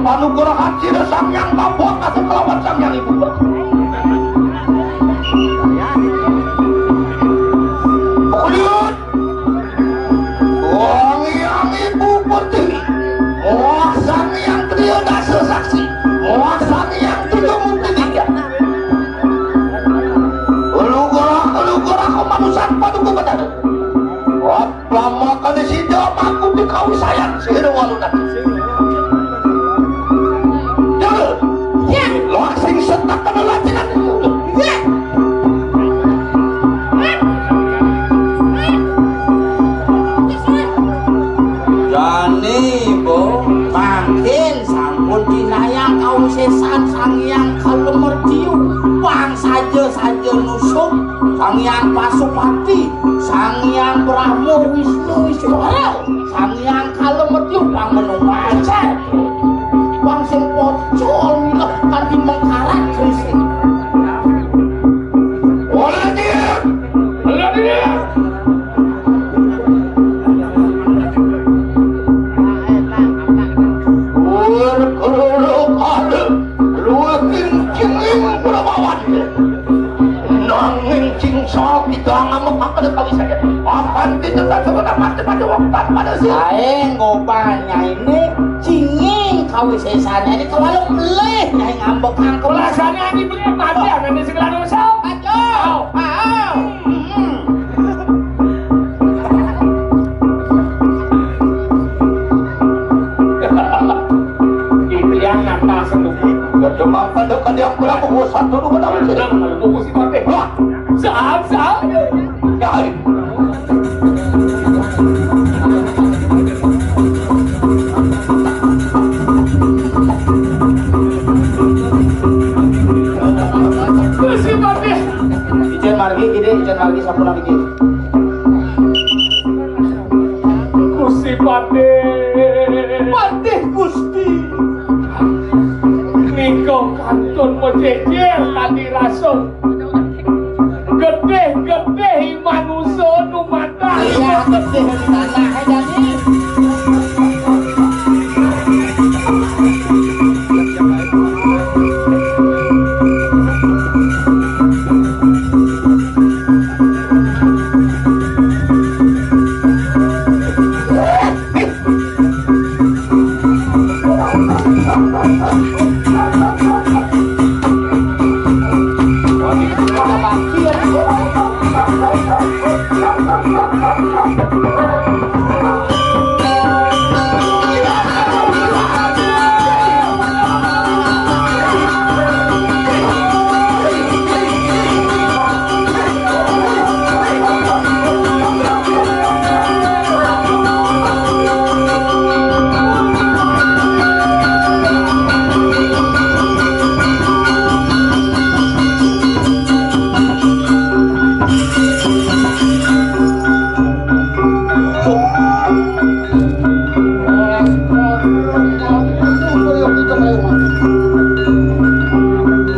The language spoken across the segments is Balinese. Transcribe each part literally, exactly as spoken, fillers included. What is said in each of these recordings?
Anugerah hasil Sang Hyang Bapa kasih kelawan Sang Hyang Ibu. Kulit Sang Hyang Ibu Pertiwi, muah Sang Hyang Trio Dasa Saksi, muah Sang Hyang Tujuh Mukti Tiga. Lugerah, lugerah kemanusiaan paduka betara. Lama kali sida maku dikawisayan sira walunan. Dul. Ya. Loak sing setak kena lacinan. Ya. Jani, Bu, mangkin sampun dinayang kawisesan Sang Hyang Kalemerdiu. Pang saja-saja nusuk Sang Hyang Pasupati, Sang Hyang Brahma Wisnu Iswara, Sang Hyang Kalemerdiu pang menung ajar. Pang sing pocol milih kanthi mengkarat krisik. Ora dia! Ora dia! Ora keroro ada luwih kencing ing prabawan. Nanging sing salah kita ngamuk angkara kawisayan. Apan kita tak sebenarnya pada waktu pada sih. Aing ngobah nyaine cinging kawisesane ini kewalo pelih nyai ngambek angkara. Rasanya ini bener mati, akan di segala dosa. Ayo. Ayo. Titiang nata senduki. Gedemang pada kaliang berapa satu dua tahun. Nah, kalau buku si Patih. Wah, saham, saham. Ya, hari. Gusti Patih. Ijen margi gini, ijen margi sampun niki. Gusti Patih. Patih Gusti. Nika kantun majejer tadi rasa. Getih-getih manusa numadah. Iya, getih di tanah, eh, Dani.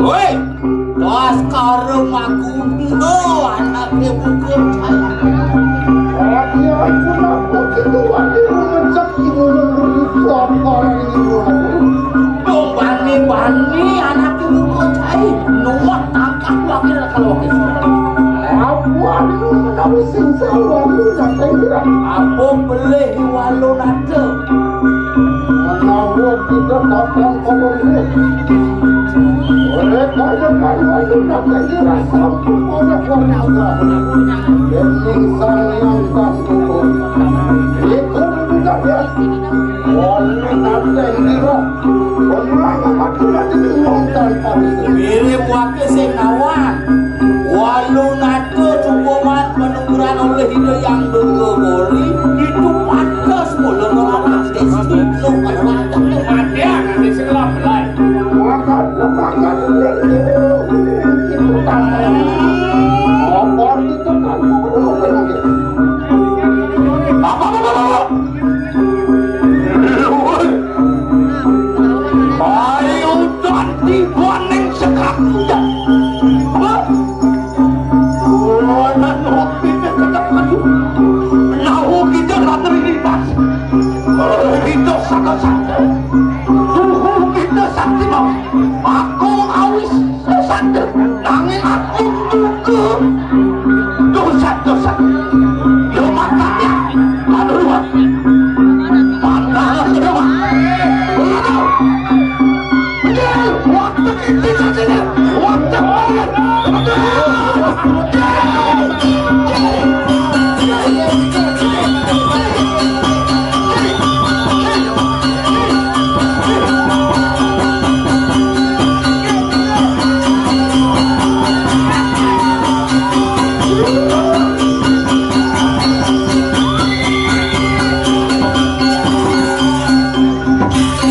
Woi, Baskara Maguna anake Bukur Jaya. Rakyat punapa kita wani rumecek di gunung berdua orang ini? Dong bani-bani anake Bukur Jaya. Nuwak tangkah wakil kalau wakil. Apa anu menawi sing salah lu dateng gerak? Apa pelih walu nate? Menawa kita datang kolon ini. Oleh kaya kaya itu datang gerak sampun oleh warga. Dening Sang Hyang Tangkukur. Itu juga dia. Wali dateng gerak. Mirip wake sing nawang. Walu nata cukuman menungguran oleh Ida Yang Durga Gori, itu pantes mula ngelawan desa. Lu pada wadah. Matian, nanti sekolah belai. Makan, makan, itu kan. Apa itu kan? Apa, apa, apa, apa? Luwih. Ai udan tibaning sekak udan. Hah? Ana nuwun pindah tetep maju. Menawa kita lan ririmas. Kita saka-saka. Suhu Sadar, nanging aku juga.